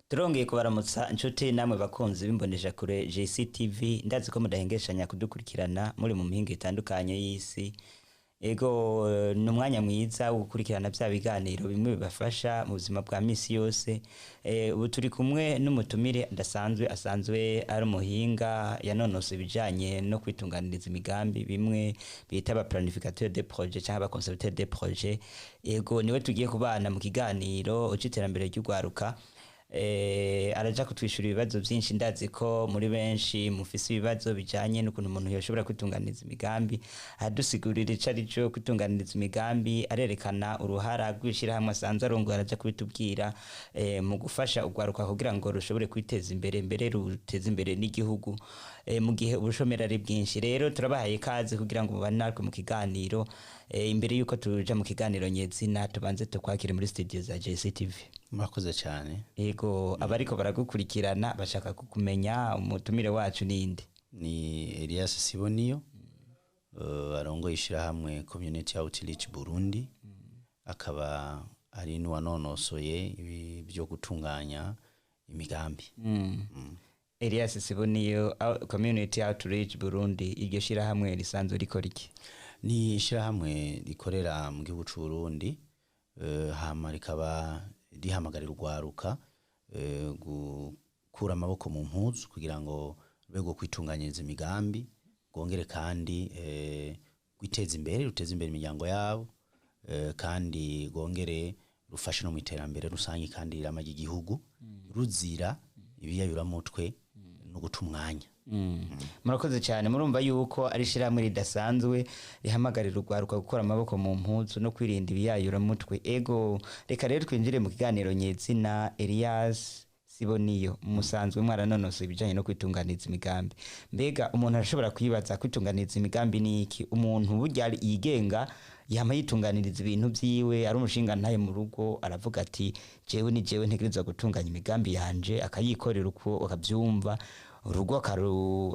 Turongeye kubaramutsa inshuti namwe bakunzi b'imboneshakure JCTV. Ndazi ko mudahengeshanya kudukurikirana muri mu mihingo itandukanye y'isi. Ego, ni umwanya mwiza wo gukurikirana bya biganiro bimwe bibafasha mu buzima bwa misi yose. Ubu turi kumwe n'umutumire adasanzwe, asanzwe ari umuhinga yanonose ibijanye no kwitunganiriza imigambi, bimwe bita aba planificateur de projet cyangwa aba concepteur de projet. Ego, niwe tugiye kubana mu kiganiro c'iterambere ry'ugwaruka. Araja kutwishura ibibazo byinshi. Ndazi ko muri benshi mufise ibibazo bijanye n'ukuntu umuntu yoshobora kwitunganiriza imigambi. Adusigurira ico ari cyo kwitunganiriza imigambi, arerekana uruhara rw'ishirahamwe asanzwe arongoye, araja kubitubwira mu gufasha ugwaruka kugira ngo rushobore kwiteza imbere, mbere ruteze imbere n'igihugu, mu gihe ubushomeri ari bwinshi. Rero turabahaye ikaze kugira ngo mubane natwe mu kiganiro. Imbere yuko tuja mu kiganiro nyezina, tubanze tukwakire muri studio za JCTV. Murakoze cyane. Ego, abariko baragukurikirana bashaka kukumenya, umutumire wacu ninde? Ni Elias Siboniyo, arongoye ishyirahamwe Community Outreach Burundi, akaba ari n'uwanonosoye ibi byo gutunganya imigambi. Elias Siboniyo, Community Outreach Burundi, iryo shirahamwe risanzwe rikora iki? Ni ishyirahamwe rikorera mu gihugu c'u Burundi, hama rikaba rihamagarira urwaruka gukura amaboko mu mpuzu kugira ngo rube rwo kwitunganyiriza imigambi, rwongere kandi rwiteze imbere, ruteze imbere imiryango yabo, kandi rwongere rufashe no mu iterambere rusange kandi rirama ry'igihugu, ruzira ibiyayuramutwe no guta umwanya. Murakoze cyane. Murumva yuko ari ishirahamwe ridasanzwe rihamagarira urwaruka gukura amaboko mu mpuzu no kwirinda ibiyayuramutwe. Ego, reka rero twinjire mu kiganiro nyezina. Elias Siboniyo, musanzwe mwaranonose ibijanye no kwitunganiza imigambi. Mbega umuntu arashobora kwibaza, kwitunganiriza imigambi ni iki? Umuntu burya yigenga, yama yitunganiriza ibintu vyiwe, ari umushinga ntaye mu rugo, aravuga ati jewe ni jewe ntegerezwa gutunganya imigambi yanje, akayikorera uko akavyumva, urugo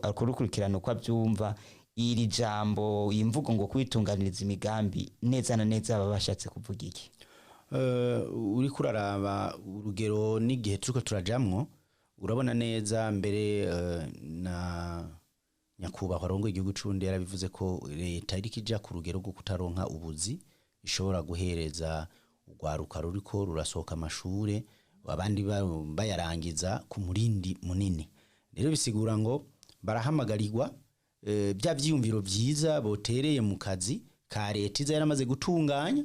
akarukurikirana uko avyumva. Iri jambo, iyi mvugo ngo kwitunganiriza imigambi, neza na neza baba bashatse kuvuga iki? Uriko uraraba urugero n'igihe turiko turajamwo, urabona neza mbere na nyakubahwa arongoye igihugu c'Uburundi yarabivuze ko leta iriko ija ku rugero rwo kutaronka ubuzi ishobora guhereza urwaruka ruriko rurasohoka amashure, abandi bayarangiza ku murindi munini. Rero bisigura ngo barahamagarirwa bya vyiyumviro vyiza botereye mu kazi ka leta iza yaramaze gutunganya,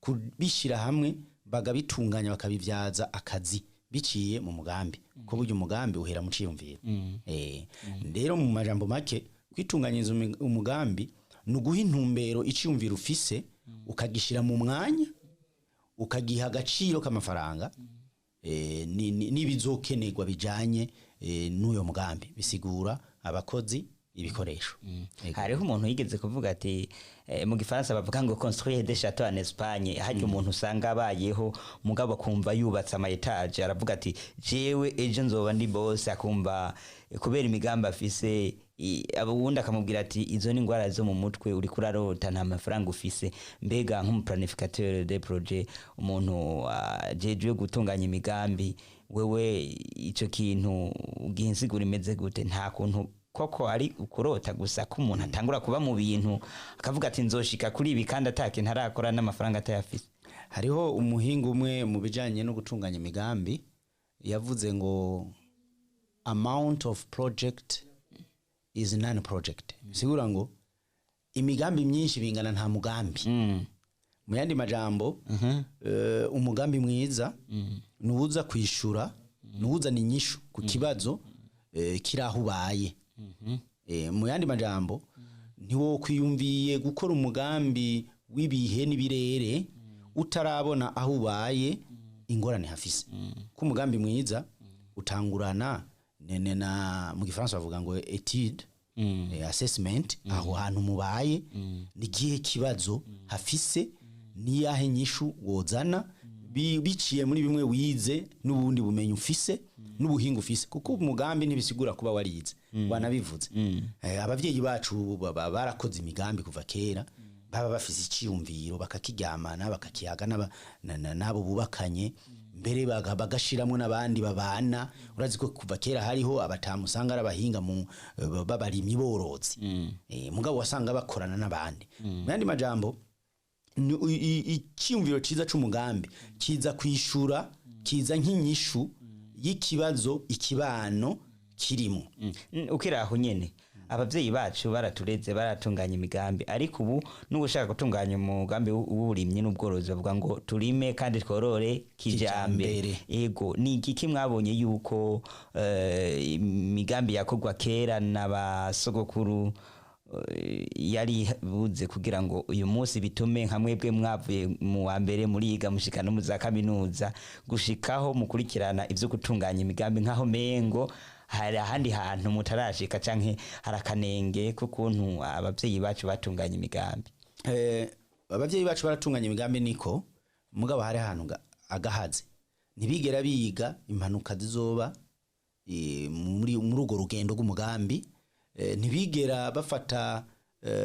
kubishyira hamwe bagabitunganya, bakabibyaza akazi biciye mu mugambi, kuko burya umugambi uhera mu ciyumviro. Rero mu majambo make, kwitunganyiriza umugambi ni uguha intumbero iciyumviro ufise, ukagishira mu mwanya, ukagiha agaciro k'amafaranga n'ibizokenerwa bijanye n'uyo mugambi, bisigura abakozi, ibikoresho. Ego. Hariho umuntu yigeze kuvuga ati mu gifaransa bavuga ngo construire des châteaux en Espagne. Harya umuntu usanga abayeho, mugabo akumva yubatse ama étage, aravuga ati jewe ejo nzoba ndi boss, akumva kubera imigambi afise. Ubundi akamubwira ati izo ni ingwara zo mu mutwe, uriko urarota, nta mafaranga ufise. Mbega nk'umuplanificateur de projet, umuntu ajejwe gutunganya imigambi, wewe ico kintu ugihe insiguro imeze gute? Nta kuntu koko ari ukurota gusa ko umuntu atangura kuba mu bintu akavuga ati nzoshika kuri ibi, kandi atakintu arakora n'amafaranga atayafise? Hariho umuhinga umwe mu bijanye no gutunganya imigambi yavuze ngo amount of project is non project, bisigura ngo imigambi myinshi bingana nta mugambi. Mu yandi majambo, umugambi mwiza nuwuza kwishura, nuwuzana inyishu ku kibazo kiri aho ubaye. Mu yandi majambo, ntiwokwiyumviye gukora umugambi w'ibihe n'ibirere utarabona aho ubaye ingorane hafise, ko umugambi mwiza utangurana nene na, mu gifaransa bavuga ngo étude, assessment, aho hantu mubaye ni gihe kibazo hafise, niyahe nyishu wozana biciye muri bimwe wize n'ubundi bumenyi ufise n'ubuhinga ufise, kuko umugambi ntibisigura kuba warize. Wanabivuze, abavyeyi bacu barakoze imigambi kuva kera. Baba bafise iciyumviro, bakakiryamana, bakakiyaga n'abo bubakanye, mbere bagashiramwo n'abandi babana. Urazi ko kuva kera hariho abatamu usanga ari abahinga mu b'abarimyi borozi, mugabo wasanga bakorana n'abandi. Mu yandi majambo, iciyumviro ciza c'umugambi kiza kwishura, kiza nk'inyishu y'ikibazo ikibano kirimo. Ukiri aho nyene, abavyeyi bacu baratureze, baratunganya imigambi, ariko ubu n'ubushaka gutunganya umugambi w'uburimyi n'ubworozi bavuga ngo turime kandi tworore kijambere. Kijambere. Ego, ni igiki mwabonye yuko imigambi yakorwa kera n'abasogokuru yari buze kugira ngo uyu munsi bitume nka mwebwe mwavuye mu wa mbere muriga mushika no mu za kaminuza, gushikaho mukurikirana ivyo gutunganya imigambi, nkaho mengo hari ahandi hantu mutarashika canke hari akanenge k'ukuntu abavyeyi bacu batunganya imigambi? Abavyeyi bacu baratunganya imigambi niko, mugabo hari ahantu agahaze. Ntibigera biga impanuka zizoba muri urwo rugendo rw'umugambi. Ntibigera bafata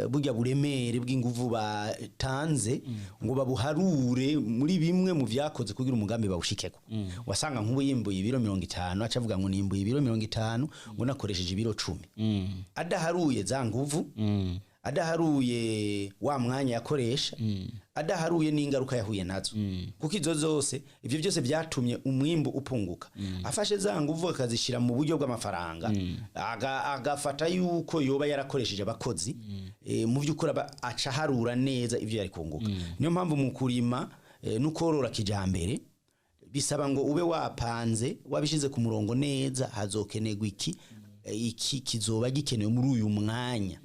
burya buremere bw'inguvu batanze ngo babuharure muri bimwe mu vyakoze kugira umugambi bawushikeko. Wasanga nk'ubu yimbuye ibiro 50, aca avuga ngo nimbuye ibiro 50, ngo nakoresheje ibiro 10, adaharuye za nguvu, adaharuye wa mwanya yakoresha, adaharuye n'ingaruka yahuye nazo, kuko izo zose, ivyo byose byatumye umwimbu upunguka. Afashe za nguvu akazishira mu buryo bw'amafaranga, agafata yuko yoba yarakoresheje abakozi, mu by'ukuri aca aharura neza ivyo yari kunguka. Niyo mpamvu mu kurima no korora kijambere bisaba ngo ube wapanze, wabishize ku murongo neza: hazokenerwa iki, iki kizoba gikenewe muri uyu mwanya,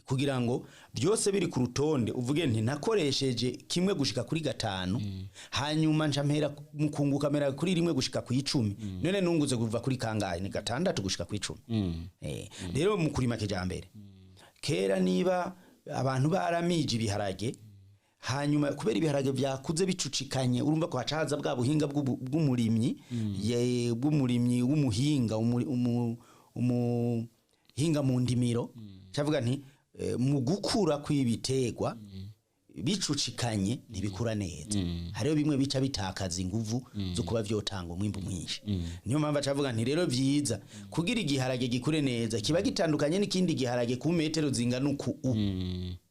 kugira ngo byose biri ku rutonde uvuge nti nakoresheje kimwe gushika kuri gatanu, hanyuma nca mpera mu kunguka mpera kuri rimwe gushika ku 10. None nunguze kuva kuri kangahe? Ni gatandatu gushika ku 10. Rero mu kurima kijambere, kera niba abantu baramije ibiharage, hanyuma kubera ibiharage vyakuze bicucikanye, urumva ko haca haza bwa buhinga bw'umurimyi, bw'umurimyi w'umuhinga, umuhinga mu ndimiro, cavuga nti mu gukura kw'ibiterwa bicucikanye ntibikura neza, hariho bimwe bica bitakaza inguvu zo kuba vyotanga umwimbu mwinshi. Niyo mpamvu acavuga nti rero vyiza kugira igiharage gikure neza kiba gitandukanye n'ikindi giharage ku metero zingana uku.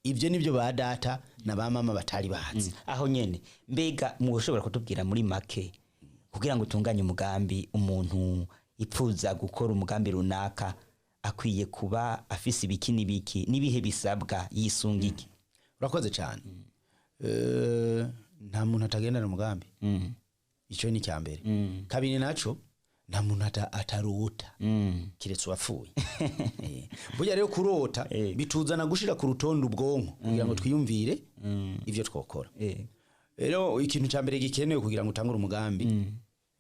Ibyo nibyo ba data na ba mama batari bazi. Aho nyene, mbega mushobora kutubwira muri make, kugira ngo utunganye umugambi, umuntu ipfuza gukora umugambi runaka akwiye kuba afise ibiki n'ibiki, n'ibihe bisabwa, yisunga iki? Urakoze cyane. Nta muntu atagendana umugambi, icyo ni icya mbere. Kabiri naco, nta muntu atarota, kiretse uwapfuye. Burya rero kurota bituzana gushira ku rutonde ubwonko kugira ngo twiyumvire ivyo twokora. Rero ikintu cya mbere gikenewe kugira ngo utangure umugambi,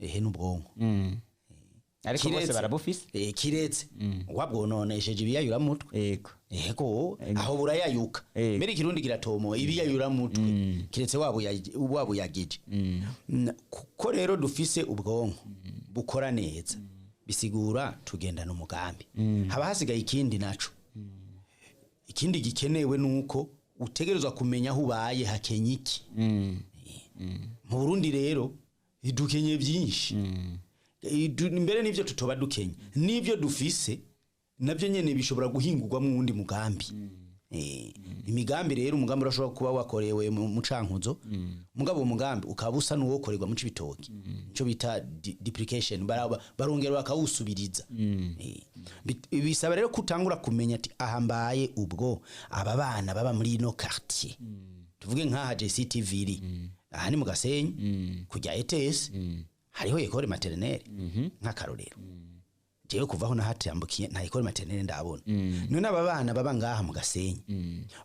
ehe, n'ubwonko. Ariko bose barabufise. Kiretse wabwononesheje ibiyayuramutwe. Ego, aho burayayuka. Mbere ikirundi kiratomo ibiyayuramutwe, kiretse wabuyagije. Kuko rero dufise ubwonko bukora neza, bisigura tugendana umugambi. Haba hasigaye ikindi naco, ikindi gikenewe nuko utegerezwa kumenya aho ubaye hakenye iki. Mu Burundi rero dukenye byinshi. Mbere n'ivyo tutoba dukenye, n'ivyo dufise nabyo nyene bishobora guhingurwamo uwundi mugambi. Imigambi rero, umugambi urashobora kuba wakorewe mu Cankuzo, mugabo uwo mugambi ukaba usa n'uwokorerwa mu Cibitoki, ico bita duplication, barongera bakawusubiriza. Bisaba rero kutangura kumenya ati aha mbaye, ubwo aba bana baba muri ino quartier, tuvuge nk'aha JCTV iri, aha ni mu Gasenyi, kujya ETS hariho école maternelle. Nk'akarorero, jewe kuva aho nahatambukiye nta école maternelle ndabona. None aba bana baba ngaha mu Gasenyi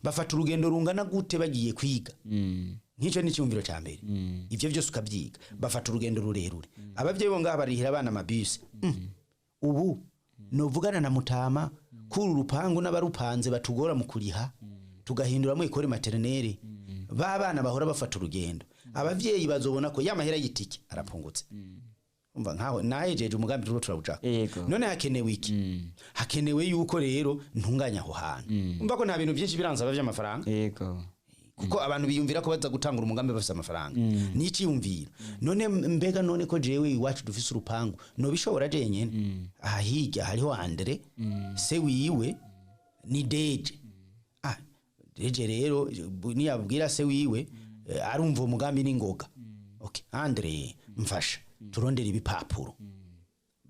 bafata urugendo rungana gute bagiye kwiga? Nk'icyo ni icyumviro cya mbere. Ivyo byose ukabyiga. Bafata urugendo rurerure, abavyeyi bo ngaha barihira abana amabisi. Ubu novugana na mutama kuri urupangu n'abarupanze batugora mu kuriha, tugahinduramo école maternelle, ba bana bahora bafata urugendo, abavyeyi bazobona ko ya mahera y'itike arapungutse. Umva, nkaho nahejeje umugambi, turiko turawucaka. None hakenewe iki? Hakenewe yuko rero ntunganya aho hantu. Umva ko nta bintu byinshi biransaba vy'amafaranga. Kuko abantu biyumvira ko baza gutangura umugambi bafise amafaranga, ni iciyumviro. None mbega none ko jewe iwacu dufise urupangu, nobishobora jenyene? Aha hirya hariho Andre, se wiwe ni DG. Ah, DG rero niyabwira se wiwe, arumva umugambi n'ingoga. Okay, Andre, mfasha turondere ibipapuro.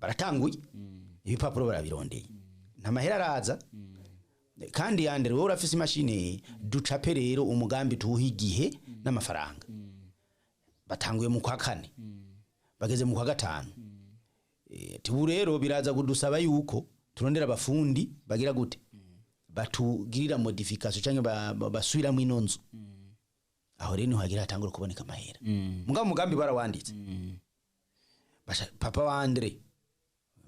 Baratanguye, ibipapuro barabirondeye, nta mahera araza. Kandi Andre, wowe urafise imashini, ducape rero umugambi, tuwuhe igihe n'amafaranga. Batanguye mu kwa kane, bageze mu kwa gatanu. Tubu rero biraza kudusaba yuko turondera abafundi bagira gute, batugirira modification canke basubiramo ino nzu. Aho rero niho hagira hatangura kuboneka amahera. Mugabo umugambi barawanditse. Basha, papa wa Andre,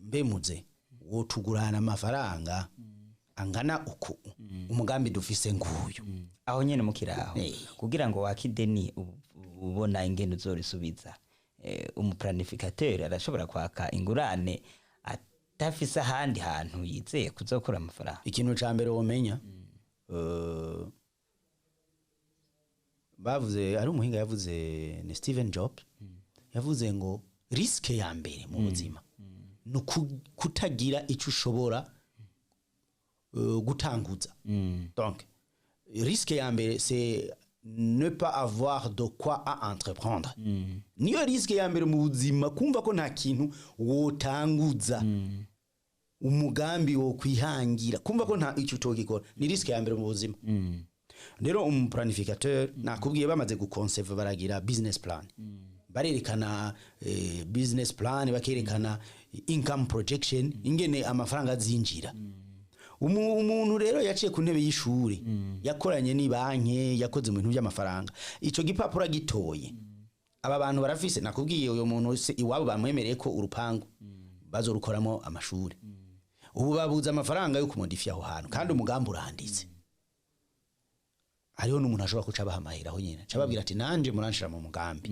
mbe muze wotugurana amafaranga angana uku? Umugambi dufise nguyu. Aho nyene mukiraho, kugira ngo wake ideni ubona ingene uzorisubiza, umuplanificateur arashobora kwaka ingurane atafise ahandi hantu yizeye kuzokura amafaranga? Ikintu ca mbere womenya, bavuze, ari umuhinga yavuze, ni Steven Jobs, yavuze ngo risque ya mbere mu buzima ni kutagira icyo ushobora gutanguza. Donc risque ya mbere, c'est ne pas avoir de quoi à entreprendre. Niyo risque ya mbere mu buzima, kumva ko nta kintu wotanguza, umugambi wo kwihangira, kumva ko nta icyo utogikora, ni risque ya mbere mu buzima. Rero umuplanificateur, nakubwiye, bamaze guconceive, baragira business plan, barerekana business plan, bakerekana income projection, ingene amafaranga azinjira. Umuntu rero yaciye ku ntebe y'ishuri, yakoranye ni banke, yakoze mu bintu by'amafaranga, ico gipapuro gitoye. Aba bantu barafise, nakubwiye, uyo muntu se iwabo bamwemereye ko urupangu bazorukoramo amashuri. Ubu babuze amafaranga yo kumodifya aho hantu, kandi umugambi uranditse. Hariho n'umuntu ashobora kuca abaha amahera aho nyene, aca ababwira ati: "Nanje muranshira mu mugambi."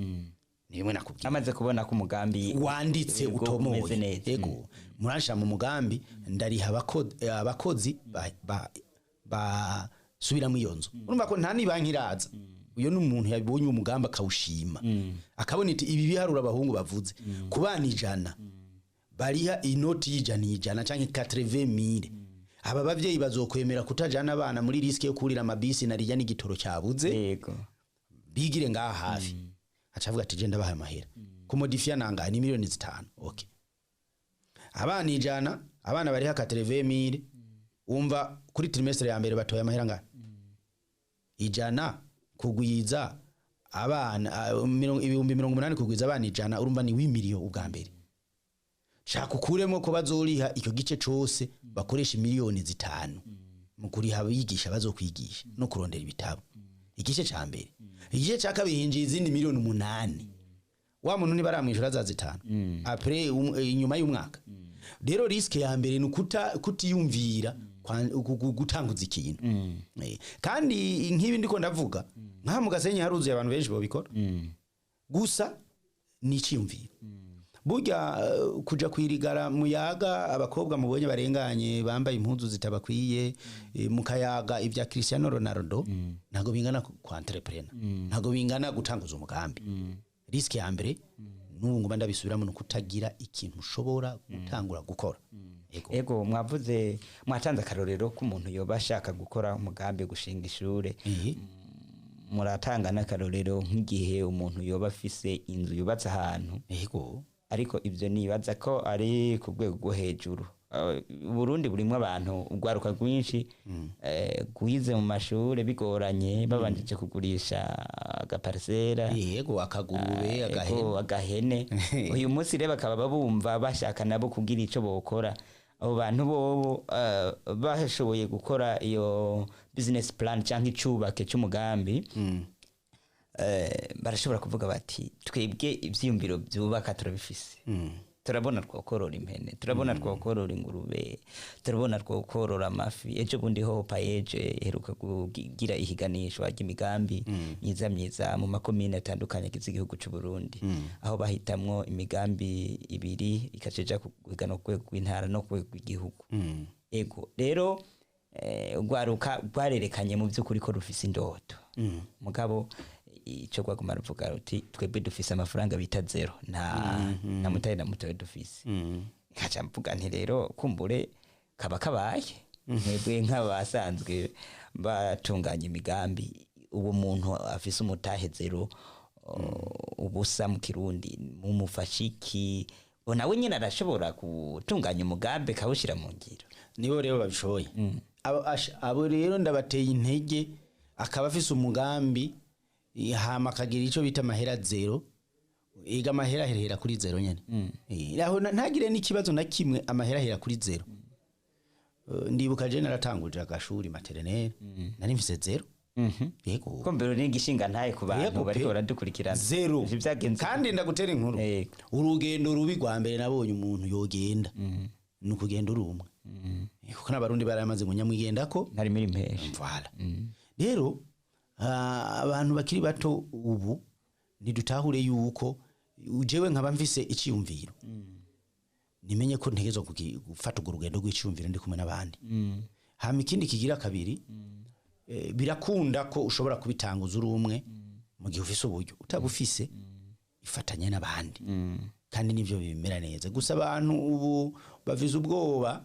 Ni bimwe nakubwiye. Amaze kubona ko umugambi wanditse, Yego, utomoye. Umeze neza. Yego, muranshira mu mugambi, ndariha abakozi basubiramo iyo nzu. Urumva ko nta nibanki iraza. Uyo ni umuntu yabonye umugambi akawushima, akabona iti ibi biharuro abahungu bavuze ku bana 100 bariha inoti y'ijana ijana canke 80 000, aba bavyeyi bazokwemera kutajana abana muri risque yo kurira amabisi na rirya n'igitoro cyabuze, bigire ngaha hafi. Aca avuga ati: "Je ndabaha amahera kumodifia nangahe?" Ni miliyoni 5. Okay, abana 100, abana bariha 80 000, umva kuri trimestre ya mbere batoye amahera ngahe? 100 kugwiza abana 80 000 kugwiza abana 100, urumva ni 1 million ubwa mbere. Shaka ukuremo ko bazoriha icyo gice cose, bakoresha miliyoni 5 mu kuriha abigisha bazokwigisha no kurondera ibitabo, igice ca mbere. Igice ca kabiri hinjiye izindi miliyoni 8. Wa muntu ntibaramwishyura za zitanu après inyuma y'umwaka. Rero risque ya mbere ni kutiyumvira gutanguza ikintu. Kandi nk'ibi ndiko ndavuga, nka mu Gasenyi haruzuye abantu benshi babikora, gusa ni iciyumviro. Burya kuja kwirigara muyaga abakobwa mubonye barenganye bambaye impuzu zitabakwiye, mukayaga ibya Cristiano Ronaldo, ntago bingana ku entrepreneur, ntago bingana gutanguza umugambi. Risque ya mbere, n'ubu nguma ndabisubiramo, ni ukutagira ikintu ushobora gutangura gukora. Ego. Ego, mwavuze, mwatanze akarorero k'umuntu yoba ashaka gukora umugambi, gushinga ishure. Muratanga n'akarorero nk'igihe umuntu yoba afise inzu yubatse ahantu. Ariko ibyo nibaza ko ari ku rwego rwo hejuru. Burundi burimwo abantu, urwaruka rwinshi rwize mu mashure bigoranye, babanjije kugurisha agaparisera, Yego, akagurube, agahene. Ego, agahene. Uyu munsi rero bakaba bumva bashaka nabo kugira ico bokora. Abo bantu bobo bashoboye gukora iyo business plan canke icubake c'umugambi, barashobora kuvuga bati: "Twebwe ivyiyumviro vyubaka turabifise, turabona twokorora impene, turabona twokorora ingurube, turabona twokorora amafi." Ejo bundi ho PAEEJ iheruka kugira ihiganishwa ry'imigambi myiza myiza mu makomine atandukanye agize igihugu c'u Burundi, aho bahitamwo imigambi ibiri ikaceja guhiganwa ku rwego rw'intara no ku rwego rw'igihugu. Ego rero. Urwaruka rwarerekanye mu by'ukuri ko rufise indoto, mugabo icyo rwaguma ruvuga ruti: "Twebwe dufise amafaranga bita zéro, nta mutahe na mutoya dufise." Nkaca mvuga nti: "Rero kumbure kaba kabaye mwebwe nk'abasanzwe batunganya imigambi, uwo muntu afise umutahe zéro, ubusa mu Kirundi, mumufasha iki? Nawe nyine arashobora gutunganya umugambi akawushyira mu ngiro." Nibo rero babishoboye. Abo rero ndabateye intege. Akaba afise umugambi, hama akagira ico bita amahera zéro. Ega amahera aherera kuri zéro nyene. Aho ntagire n'ikibazo na kimwe, amahera ahera kuri zéro. Ndibuka je naratanguje agashuri maternelle, nari mfise zéro. Yego. Ko mbere ni igishinga ntaye ku bantu Yego bariko pe. baradukurikirana. Zéro. Ivyo vyagenze Kandi ndagutera inkuru. Urugendo rubi rwa mbere nabonye umuntu yogenda ni ukugenda uri umwe. Kuko n'Abarundi baramaze ngo nyamwigendako ntari muri mpesha. Voilà. Rero abantu bakiri bato ubu ntidutahure yuko jewe nkaba mfise iciyumviro, nimenye ko ntegerezwa gufata urwo rugendo rw'iciyumviro ndi kumwe n'abandi. Hama ikindi kigira kabiri, birakunda ko ushobora kubitanguza uri umwe mu gihe ufise uburyo. Utabufise, ifatanye n'abandi, kandi nivyo bimera neza. Gusa abantu ubu bafise ubwoba.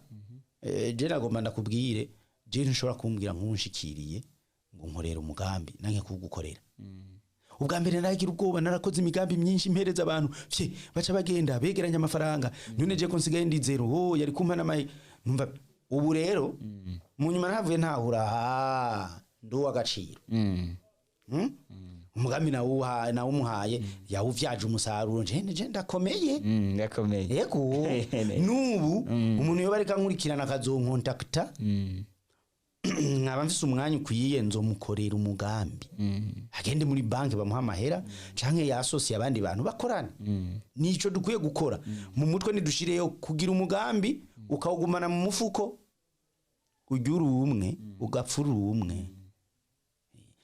Je nagomba ndakubwire, je ntushobora kumbwira nk'unshikiriye ngo nkorera umugambi nanke kuwugukorera. Ubwa mbere naragira ubwoba, narakoze imigambi myinshi mpereza abantu, fye baca bagenda begeranya amafaranga. None je ko nsigaye ndi zéro, oh, yari kumpa n'amahe? Numva ubu rero mu nyuma navuye ntahura, ah, ndi uw'agaciro. Umugambi nawumuhaye yawuvyaje umusaruro, nje ndakomeye. Ndakomeye. Yego. Nubu umuntu yoba ariko ankurikirana akazonkontakta, nkaba mfise umwanya ukwiye, nzomukorera umugambi, agende muri banki bamuha amahera canke yasosiye abandi bantu bakorane. Nico dukwiye gukora mu mutwe. Nidushireyo kugira umugambi ukawugumana mu mufuko, ujya uri umwe ugapfa uri umwe.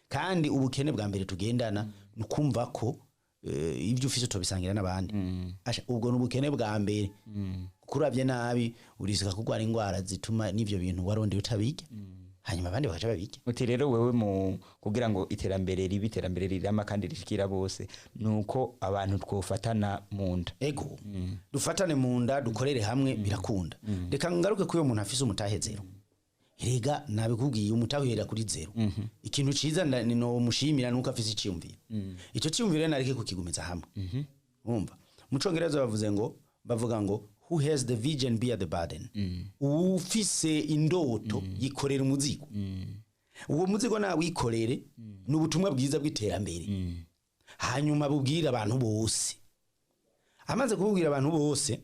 Kandi ubukene bwa mbere tugendana ni ukumva ko ibyo ufise utobisangira n'abandi. Asha, ubwo ni ubukene bwa mbere, kuko uravye nabi urisika kurwara ingwara zituma n'ivyo bintu warondeye utabirya, hanyuma abandi bakaca babirya. Uti rero wewe mu kugira ngo iterambere ribe iterambere rirama kandi rishikira bose, nuko abantu twofatana mu nda. Ego, dufatane mu nda, dukorere hamwe, birakunda. Reka ngaruke ko uyo muntu afise umutahe zéro. Erega nabikubwiye, umutahe uhera kuri zéro. Ikintu ciza no mushimira nuko afise iciyumviro. Ico ciyumviro nareke kukigumiza hamwe. Umva, mu Congereza bavuze ngo, bavuga ngo: "Who has the vision bear the burden." Uwufise indoto yikorera umuzigo. Uwo muzigo nawikorere, ni ubutumwa bwiza bw'iterambere, hanyuma bubwire abantu bose. Amaze kububwira abantu bose,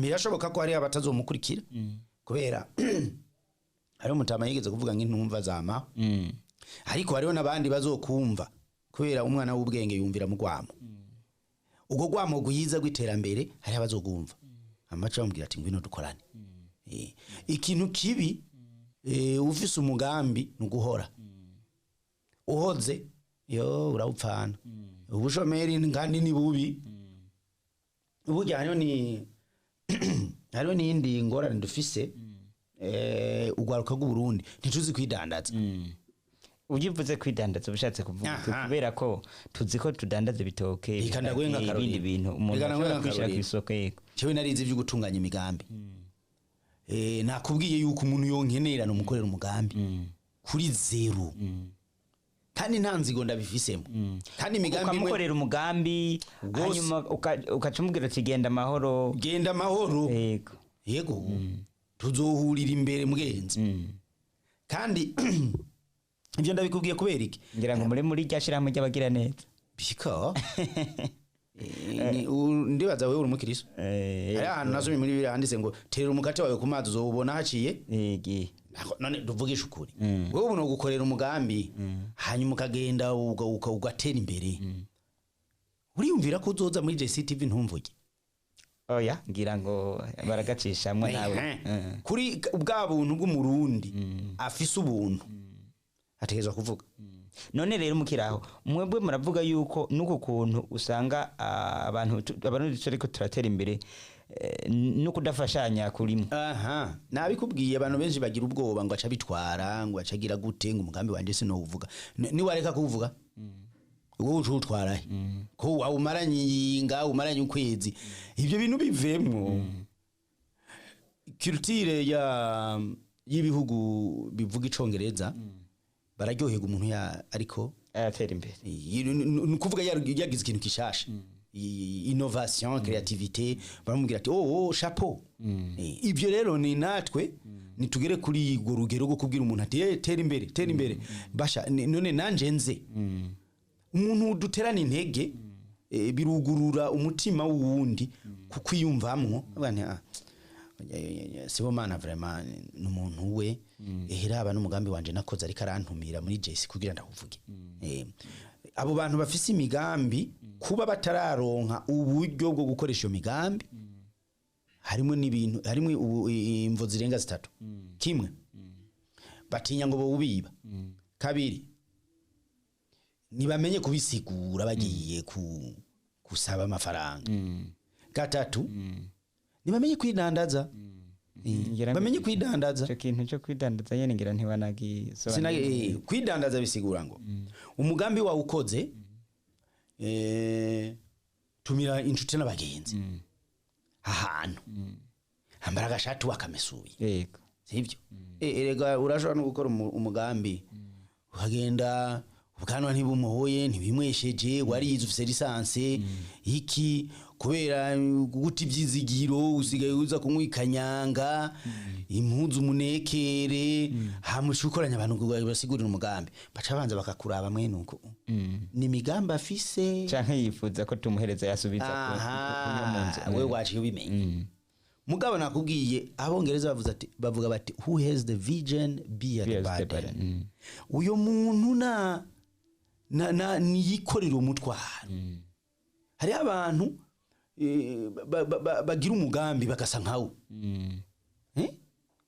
birashoboka ko hari abatazomukurikira, kubera hariho umutama yigeze kuvuga nk'intumva zama, ariko hariho n'abandi bazokumva, kubera umwana w'ubwenge yumvira mu rwamo. Ubwo rwamo rwiza rw'iterambere, hariho abazogumva, amaca bamubwira ati: "Ngwino dukorane." Ikintu kibi, ufise umugambi ni uguhora uhoze, yo urawupfana. Ubushomeri kandi ni bubi. Burya hariho n'iyindi ngorane dufise, urwaruka rw'Uburundi ntituzi kwidandaza. Ugivuze kwidandaza ubushatse kuvuga iki? Kubera ko tuzi ko tudandaza ibitoke, Reka ndaguhe ibiharage, nk'akarorero. ibindi bintu umuntu Reka ndaguhe ashobora kwishyira ku nk'akarorero. isoko, yego. Jewe narize ivyo gutunganya imigambi. Nakubwiye yuko umuntu yonkenera numukorera umugambi kuri zéro, kandi nta nzigo ndabifisemo, kandi imigambi imwe Ukamukorera umugambi, Rwose. hanyuma ukaca umubwira ati: "Genda amahoro." Genda amahoro. Yego. Yego, tuzohurira imbere mugenzi. Kandi ivyo ndabikubwiye kubera iki? Ngira ngo muri rya shirahamwe ry'abagira neza. Bika. Ndibaza wewe uri umukristo. Hari ahantu nasomye muri Bibiliya handitse ngo: "Terera umukate wawe ku mazi, uzowubona haciye." Igi. None tuvugishe ukuri, wewe ubu nogukorera umugambi hanyuma ukagenda ugatera imbere, uriyumvira ko uzoza muri JCTV ntumvuge? Oya, ngira ngo baragacishamwo nawe. Kuri bwa buntu bw'Umurundi afise ubuntu ategerezwa kuvuga. None rero mukiraho, mwebwe muravuga yuko nuko kuntu usanga abantu Abarundi turiko turatera imbere. no kudafashanya kurimo. Aha, nabikubwiye, abantu benshi bagira ubwoba ngo aca bitwara, ngo acagira gute, ngo umugambi wanje sinowuvuga. Niwareka kuwuvuga, wowe uca uwutwara he ko wawumaranye iyinga, umaranye ukwezi? Ibyo bintu bivemwo. Culture ya y'ibihugu bivuga Icongereza, bararyoherwa umuntu ya ariko aratera imbere. Ni ukuvuga yagize ikintu gishasha, innovation, créativité, baramubwira ati: Oh, chapeau." Ibyo rero ni natwe nitugere kuri urwo rugero rwo kubwira umuntu ati: "Eh, tera imbere, tera imbere basha." None nanje nze umuntu duterana intege, birugurura umutima w'uwundi kukwiyumvamwo. Avuga nti: "Ah, Sibomana vraiment ni umuntu we, eheraba n'umugambi wanje nakoze, ariko arantumira muri JC kugira ndawuvuge." Abo bantu bafise imigambi, kuba batararonka uburyo bwo gukoresha iyo migambi, harimo n'ibintu, harimo imvo zirenga zitatu. Kimwe, batinya ngo bowubiba. Kabiri, ntibamenye kubisigura bagiye gusaba amafaranga. Gatatu, ntibamenye kwidandaza. Ngira ngo Bamenye kwidandaza. Ico kintu cyo kwidandaza nyene ngira ntibanagisobanura. Kwidandaza bisigura ngo umugambi wawe ukoze, tumira inshuti n'abagenzi ahantu, ambara agashati wakamesuye. Sibyo? Erega urashobora no gukora umugambi ukagenda ubwanwa ntibumuhoye, ntibimwesheje, warize, ufise licence iki, kubera guta ivyizigiro usigaye uza kunywa ikanyanga, impuzu umunekere, hama uca ukoranya abantu ngo basigurire umugambi, baca banza bakakuraba mwene uko ni imigambi afise Canke yifuza ko tumuhereza yasubiza kunywa mu nzu. Aha, wewe waciye ubimenya. Mugabo nakubwiye, Abongereza bavuze ati, bavuga bati: "Who has the vision bear the Bears the burden." burden. Uyo muntu na niyikorera umutwaro. Hariho abantu bagira umugambi bagasa nkawo. Eh?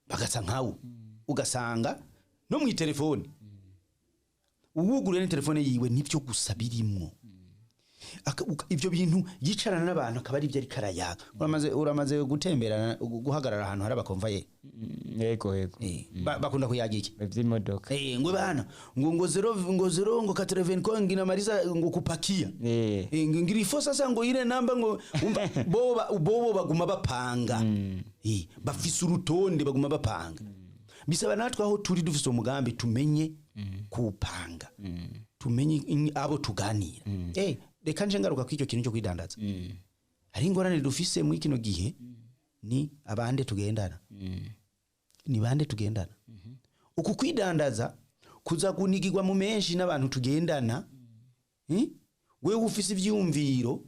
Bagasa nkawo, ugasanga no mu telefone, uwuguriye ni telefone yiwe nibyo gusa birimwo. Ibyo bintu yicarana n'abantu akaba ari byo ariko arayaga. Uramaze gutemberana, guhagarara ahantu hari abakomvaye? Yego. Bakunda kuyaga iki? Ivy'imodoka. Ngo bana, ngo zéro, ngo zéro, ngo quatre-vingt, nginamaliza ngo kupakia. Ngo ngirifo sasa, ngo ile namba, ngo umva, bobo baguma bapanga. Bafise urutonde, baguma bapanga. Bisaba natwe aho turi dufise umugambi tumenye kuwupanga, tumenye abo tuganira. Reka nje ngaruka kw'icyo kintu cyo kwidandaza. Hari ingorane dufise muri kino gihe, ni abande tugendana, ni bande tugendana. Uku kwidandaza kuza kunigirwa mu menshi n'abantu tugendana. Wewe ufise ivyumviro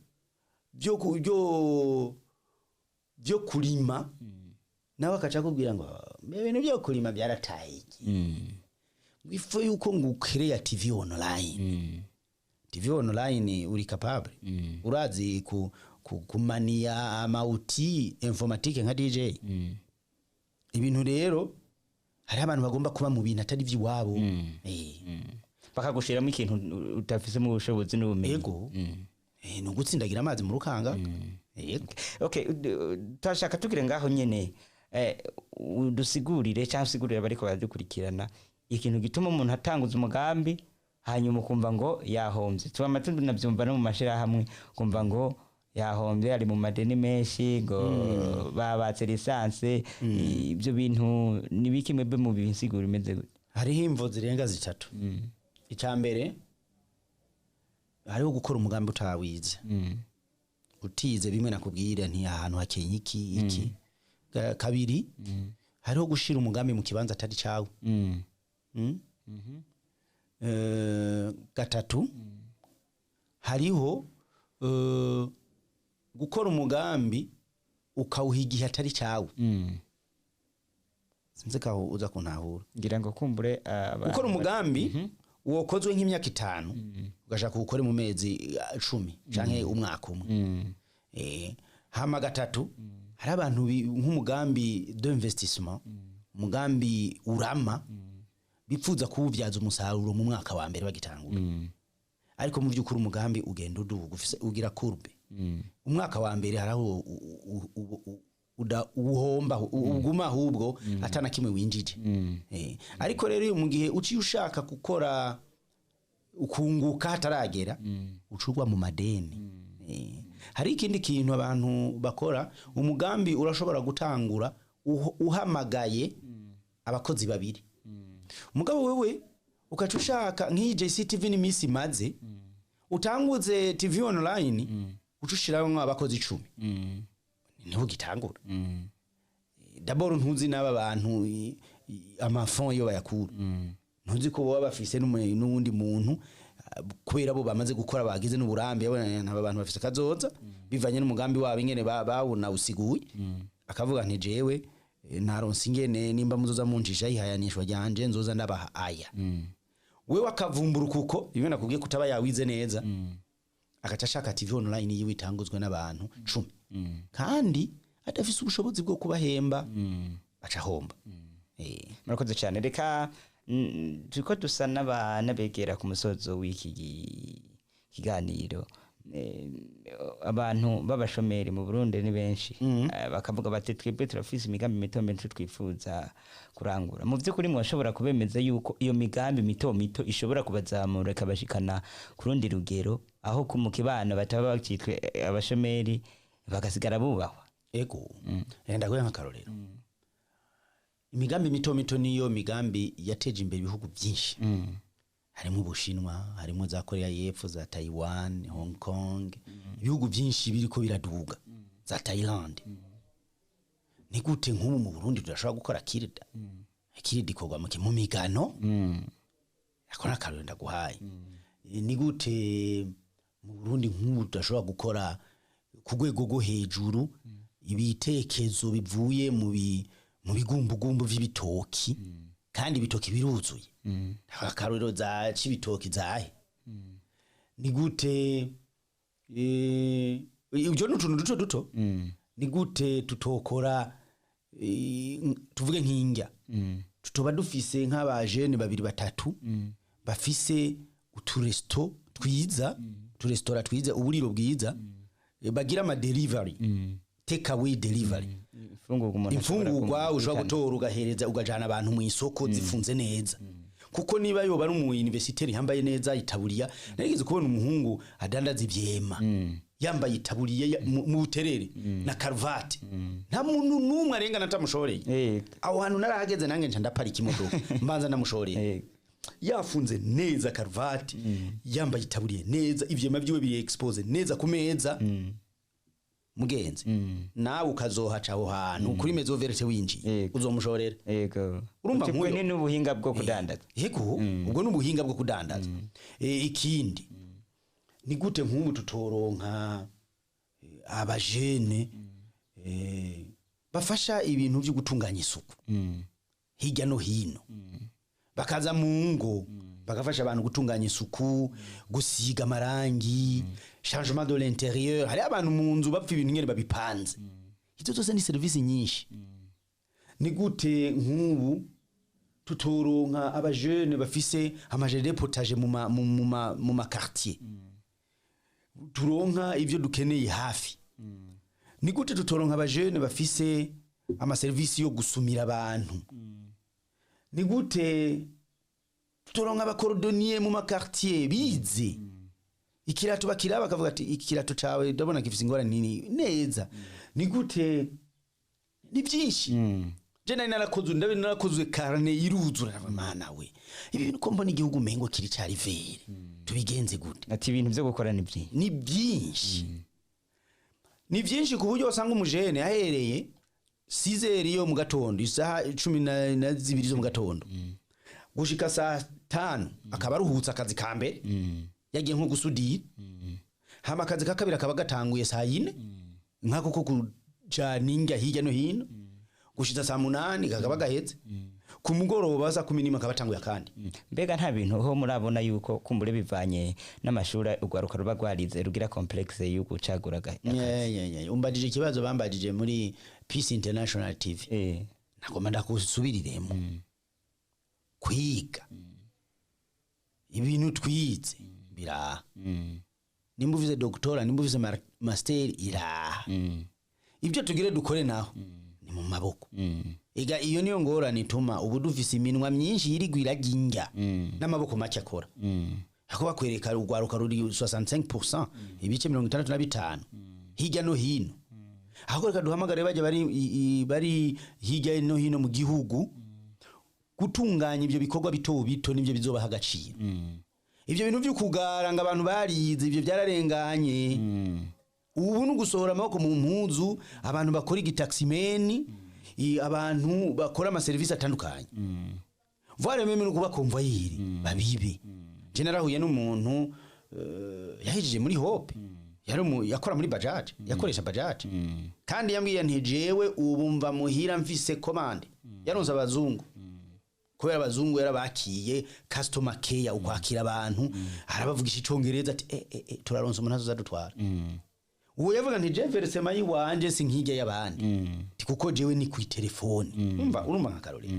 byo kurima, nawe akaca akubwira ngo: "Mbe ibintu byo kurima byarataye iki? Bifo yuko ngo ukereya TV online." TV online uri capable? Urazi kumaniya ama outils informatique nka DJ? Ibintu rero, hariho abantu bagomba kuba mu bintu atari iby'iwabo. Bakagushiramo ikintu utafisemo ubushobozi n'ubumenyi. Ego. Ni ugutsindagira amazi mu rukanga, yego. Okay, turashaka tugire ngaho nyene, udusigurire cyangwa usigurire abariko baradukurikirana ikintu gituma umuntu atanguza umugambi hanyuma ukumva ngo yahombye. Tuba tunavyumva no mu mashirahamwe, ukumva ngo yahombye, ari mu madeni menshi, ngo babatse licence. Ibyo bintu ni biki mwebwe mu bisigura imeze gute? Hariho imvo zirenga zitatu. Icya mbere, hariho gukora umugambi utawize, utize bimwe nakubwira nti ahantu hakenye iki iki. Kabiri, hariho gushira umugambi mu kibanza atari cawe. Gatatu, hariho gukora umugambi ukawuha igihe atari cawe. Sinzi kaho uza kuntahura. Ngira ngo kumbure Gukora umugambi wokozwe nk'imyaka 5, ugashaka kuwukore mu mezi 10 canke umwaka umwe. Hama gatatu, hari abantu nk'umugambi d'investissement, umugambi urama, bipfuza kuwubyaza umusaruro mu mwaka wa mbere bagitangura. Ariko mu by'ukuri umugambi ugenda uduga, ufise ugira courbe. Umwaka wa mbere haraho uhomba, uguma ahubwo atana kimwe winjije. Ariko rero mu gihe uciye ushaka gukora ukunguka hataragera, ucurwa mu madeni. Hari ikindi kintu abantu bakora: umugambi urashobora gutangura uhamagaye abakozi babiri, mugabo wewe ukaca ushaka nk'iyi JCTV n'imisi imaze utanguze TV online, uca ushiramo abakozi 10, ntugitangura. D'abord ntuzi n'aba bantu amafonds iyo bayakura, ntuzi ko baba bafise n'uwundi muntu, kubera bo bamaze gukora, bagize n'uburambe, yabona aba bantu bafise kazoza bivanye n'umugambi wabo ingene bawuna usiguye, akavuga nti: "Jewe naronse ingene nimba muzoza munjisha ihayanishwa ryanje, nzoza ndabaha aya." Wewe akavumbura kuko ibyo nakubwiye kutaba yawize neza, agaca ashaka TV online yiwe itanguzwe n'abantu 10 kandi adafise ubushobozi bwo kubahemba, aca ahomba. Murakoze cyane. Reka turiko dusa n'abegera ku musozo w'iki kiganiro. Abantu b'abashomeri mu Burundi ni benshi. Bakavuga bati: "Twebwe turafise imigambi mito mito twifuza kurangura." Mu by'ukuri mwashobora kubemeza yuko iyo migambi mito mito ishobora kubazamura, ikabashikana ku rundi rugero, aho mu kibano bataba bakitwe abashomeri, bagasigara bubahwa? Ego, ndaguhe nk'akarorero. Imigambi mito mito niyo migambi yateje imbere ibihugu byinshi, harimo Ubushinwa, harimo za Korea y'Epfo, za Taiwan, Hong Kong, ibihugu byinshi biriko biraduga, za Thailand. Ni gute nk'ubu mu Burundi tudashobora gukora kirida? Kirida ikorwa mu migano. Ako ni akarorero ndaguhaye. Ni gute mu Burundi nk'ubu tudashobora gukora ku rwego rwo hejuru ibitekezo bivuye mu bigumbugumbu vy'ibitoki, kandi ibitoki biruzuye? Akarorero za cibitoki zahe. Ni gute ibyo ni utuntu duto duto. Ni gute tutokora tuvuge nk'indya, tutoba dufise nk'abajene babiri batatu bafise uturesto twiza, uturesitora twiza, uburiro bwiza, bagira ama delivery, take away delivery? Imfungurwa umuntu ashobora Imfungurwa ushobora guhitana. gutora ugahereza, ugajana abantu mu isoko zifunze neza, kuko niba yoba ari umu universitaire yambaye neza itaburiya. Narigeze kubona umuhungu adandaza ivyema yambaye itaburiya mu buterere na karuvati, nta muntu n'umwe arengana atamushoreye. Aho hantu narahageze nange nca ndaparika imodoka, mbanza ndamushoreye. Yafunze neza karuvati, yambaye itaburiye neza, ivyema vyiwe biri exposé neza ku meza. Mugenzi, nawe ukazohaca aho hantu kuri Maison Verte winjiye, uzomushorera. Urumva Uti ubwo nk'uyo- ni n'ubuhinga bwo kudandaza. Yego, ubwo ni ubuhinga bwo kudandaza. Ikindi, ni gute nk'ubu tutoronka abajene bafasha ibintu byo gutunganya isuku hirya no hino, bakaza mu ngo bagafasha abantu gutunganya isuku, gusiga amarangi, changement de l'intérieur? Hari abantu mu nzu bapfa ibintu nyene babipanze. Izo zose ni serivisi nyinshi. Ni gute nk'ubu tutoronka abajene bafise amajardin potager mu ma quartier, turonka ivyo dukeneye hafi? Ni gute tutoronka abajene bafise amaserivisi yo gusumira abantu? Ni gute tutoronka abacordonnier mu maquartier bize ikirato, bakiraba bakavuga ati: "Ikirato cawe ndabona gifise ingorane nini neza"? Ni gute? Ni byinshi. Je nari narakoze, ndabe narakozwe carnet iruzura. Ndavuga: "Mana we, ibi bintu ko mbona igihugu umengo kiri cari vere, tubigenze gute?" Ati ibintu byo gukora ni byinshi. Ni byinshi, ni byinshi, ku buryo wasanga umujene ahereye 6h yo mu gatondo, isaha 12 zo mu gatondo, gushika saa 5 akaba aruhutse akazi ka mbere, yagiye nko gusudira. Hama akazi ka kabiri akaba gatanguye saa 4, nk'ako ko kujana indya hirya no hino, gushitsa saa 8 kakaba gaheze. Ku mugoroba saa 11 akaba atanguye akandi. Mbega nta bintu ho murabona yuko kumbure bivanye n'amashuri urwaruka ruba rwarize rugira complexe yo gucagura akazi? Yeah. Umbajije ikibazo bambajije muri Peace International TV. Nagomba ndakusubiriremo. Kwiga ibintu twize biraha. Nimba ufise doctorat, nimba ufise master, iraha ibyo tugire dukore naho ni mu maboko. Ega iyo niyo ngorane ituma ubu dufise iminwa myinshi yirigwa irajya n'amaboko make akora. Ako bakwereka urwaruka ruri 65%, ibice 65, hirya no hino. Aho reka duhamagare bajya bari bari hirya no hino mu gihugu gutunganya ibyo bikorwa bito bito, nibyo bizobaha agaciro. Ibyo bintu byo kugara ngo abantu barize, ibyo byararenganye. Ubu ni ugusohora amaboko mu mpuzu, abantu bakora igitaximeni, abantu bakora amaserivisi atandukanye, voire même no kuba convoyeur babibe. Je narahuye n'umuntu yahejeje muri Hope, yari yakora muri bajaje, yakoresha bajaje, kandi yambwiye nti: "Jewe ubu mva muhira mfise commande." Yaronse abazungu kubera abazungu yarabakiye, customer care, ukwakira abantu, arabavugisha Icongereza, ati: "Eh, eh, eh, turaronse umuntu azadutwara." Uwo yavuga nti: "Je versement yiwanje sinkijya y'abandi." Ti kuko jewe ni ku telefone. Umva, urumva nka karorero,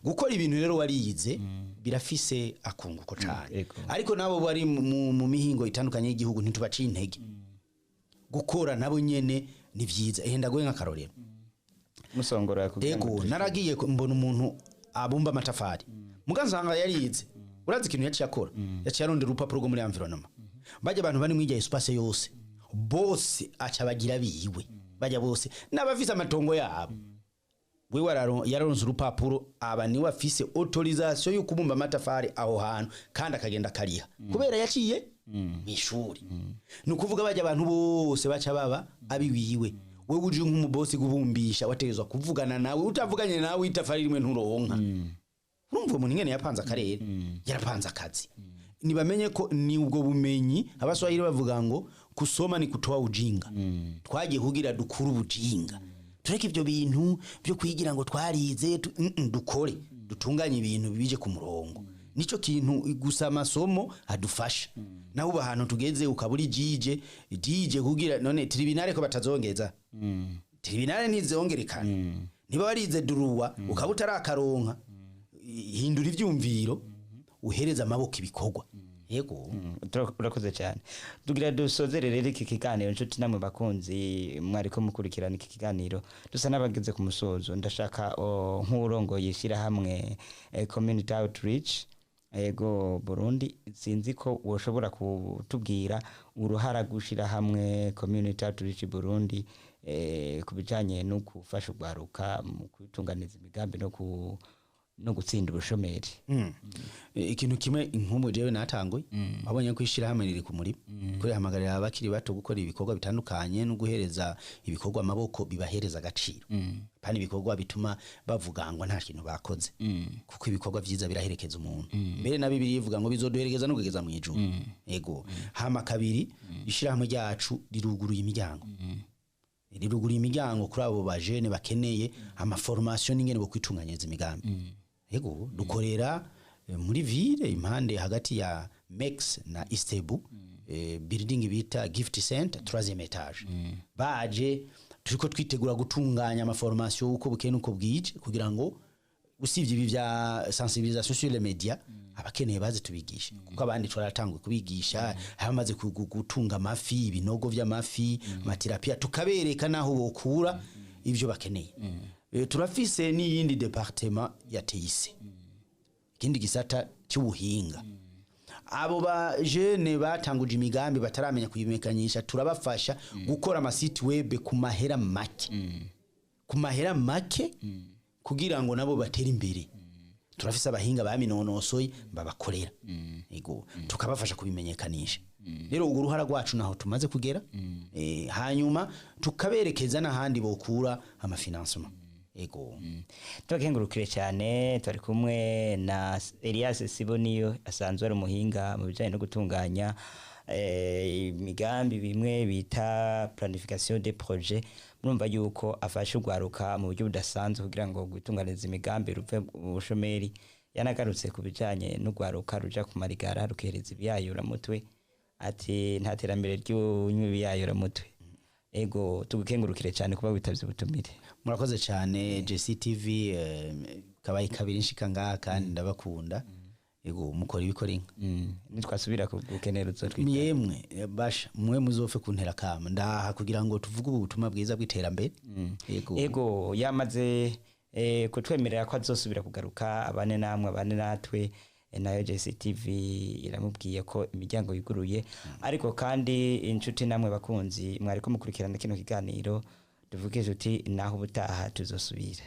gukora ibintu rero warize birafise akunguko cane. Ariko nabo bari mu mihingo itandukanye y'igihugu, ntitubaciye intege gukora, nabo nyene ni vyiza. Ehe, ndagoye nk'akarorero. Musongora kugira ngo Ego, naragiye mbona umuntu abumba amatafari, mugansanga yarize. Urazi ikintu yaciye akora? Yaciye arondera urupapuro rwo muri environnement, bajya abantu bari mw'irya espace yose bose aca bagira biwe, bajya bose n'abafise amatongo yabo. We yararonse urupapuro, aba niwe afise autorisation yo kubumba amatafari aho hantu, kandi akagenda akariha kubera yaciye mw'ishuri. Ni ukuvuga bajya abantu bose baca baba abiwiwe. Wewe uje nk'umubosi gubumbisha, wategezwa kuvugana nawe, utavuganye nawe itafari rimwe nturonka. Urumva uwo muntu ingene yapanze akarere, yarapanze akazi. Nibamenye ko ni ubwo bumenyi. Abaswahili bavuga ngo kusoma ni kutoa ujinga. Twagiye kugira dukure ubujinga, tureke ibyo bintu byo kwigira ngo twarize, dukore, dutunganye ibintu bije ku murongo. Nico kintu gusa amasomo adufasha. Naho ubu ahantu tugeze ukaba uri jije jije kugira none tribunal ko batazongeza, tribunal ntizongerekana. Niba warize droit ukaba utarakaronka, hindura ivyumviro, uhereza amaboko ibikorwa. Yego. Urakoze cyane. Tugira dusozere rero iki kiganiro. Inshuti namwe bakunzi mwariko mukurikirana iki kiganiro, dusa n'abageze ku musozo. Ndashaka nk'urongoye ishyirahamwe Community Outreach ego Burundi, sinzi ko woshobora kutubwira uruhara gushira hamwe Community Outreach Burundi ku bijanye no gufasha urwaruka mu kwitunganiza imigambi no gutsinda ubushomeri. Ikintu kimwe inkumu jewe natanguye, wabonye ko ishirahamwe riri ku murimo ko rihamagarira abakiri bato gukora ibikorwa bitandukanye no guhereza ibikorwa amaboko bibahereza agaciro, kandi ibikorwa bituma bavuga ngo nta kintu bakoze, kuko ibikorwa vyiza biraherekeza umuntu. Mbere na Bibiliya ivuga ngo bizoduherekeza no kugeza mu ijuru. Yego. Hama kabiri, ishirahamwe ryacu riruguruye imiryango, riruguruye imiryango kuri abo bajene bakeneye amaformation n'ingene bo kwitunganyiriza imigambi. Yego, dukorera muri ville, impande hagati ya Mex na Istebu, building bita Gift Center, troisième étage. Baje turiko twitegura gutunganya amaformation uko bukeye nuko bwije, kugira ngo usibye ibi vya sensibilisation sur les médias, abakeneye baze tubigishe, kuko abandi twaratanguye kubigisha hamaze gutunga amafi, ibinogo vy'amafi, amatilapia, tukabereka naho bokura ivyo bakeneye. Turafise n'iyindi département ya TIC, ikindi gisata cy'ubuhinga. Abo ba jene batanguje imigambi bataramenya kuyimekanyisha, turabafasha gukora amasite web ku mahera make, ku mahera make, kugira ngo nabo batere imbere. Turafise abahinga baminonosoye babakorera. Yego, tukabafasha kubimenyekanisha. Rero urwo ruhara rwacu naho tumaze kugera, hanyuma tukaberekeza n'ahandi bokura amafinancement. Yego. Tubakengurukire cyane. Turi kumwe na Elias Siboniyo, asanzwe ari umuhinga mu bijyanye no gutunganya imigambi, bimwe bita planification des projets. Murumva yuko afasha urwaruka mu buryo budasanzwe kugira ngo gwitunganize imigambi ruve mu bushomeri. Yanagarutse ku bijyanye n'urwaruka ruja ku marigara rukereza ibiyayuramutwe, ati nta terambere ry'unywa ibiyayuramutwe. Ego, tugukengurukire cyane kuba witavye ubutumire. Murakoze cyane, JCTV. Kabaye kabiri nshika ngaha kandi ndabakunda. Yego, mukora ibikora inka. Nitwasubira gukenera uzotwita. Yemwe, basha mwe muzofe kuntera kama ndaha kugira ngo tuvuge ubu butumwa bwiza bw'iterambere. Yego. Ego, yamaze kutwemerera ko azosubira kugaruka abane namwe, abane natwe. Nayo JCTV iramubwiye ko imiryango yuguruye. Ariko kandi inshuti namwe bakunzi mwariko mukurikirana kino kiganiro, tuvuge inshuti naho ubutaha tuzosubira.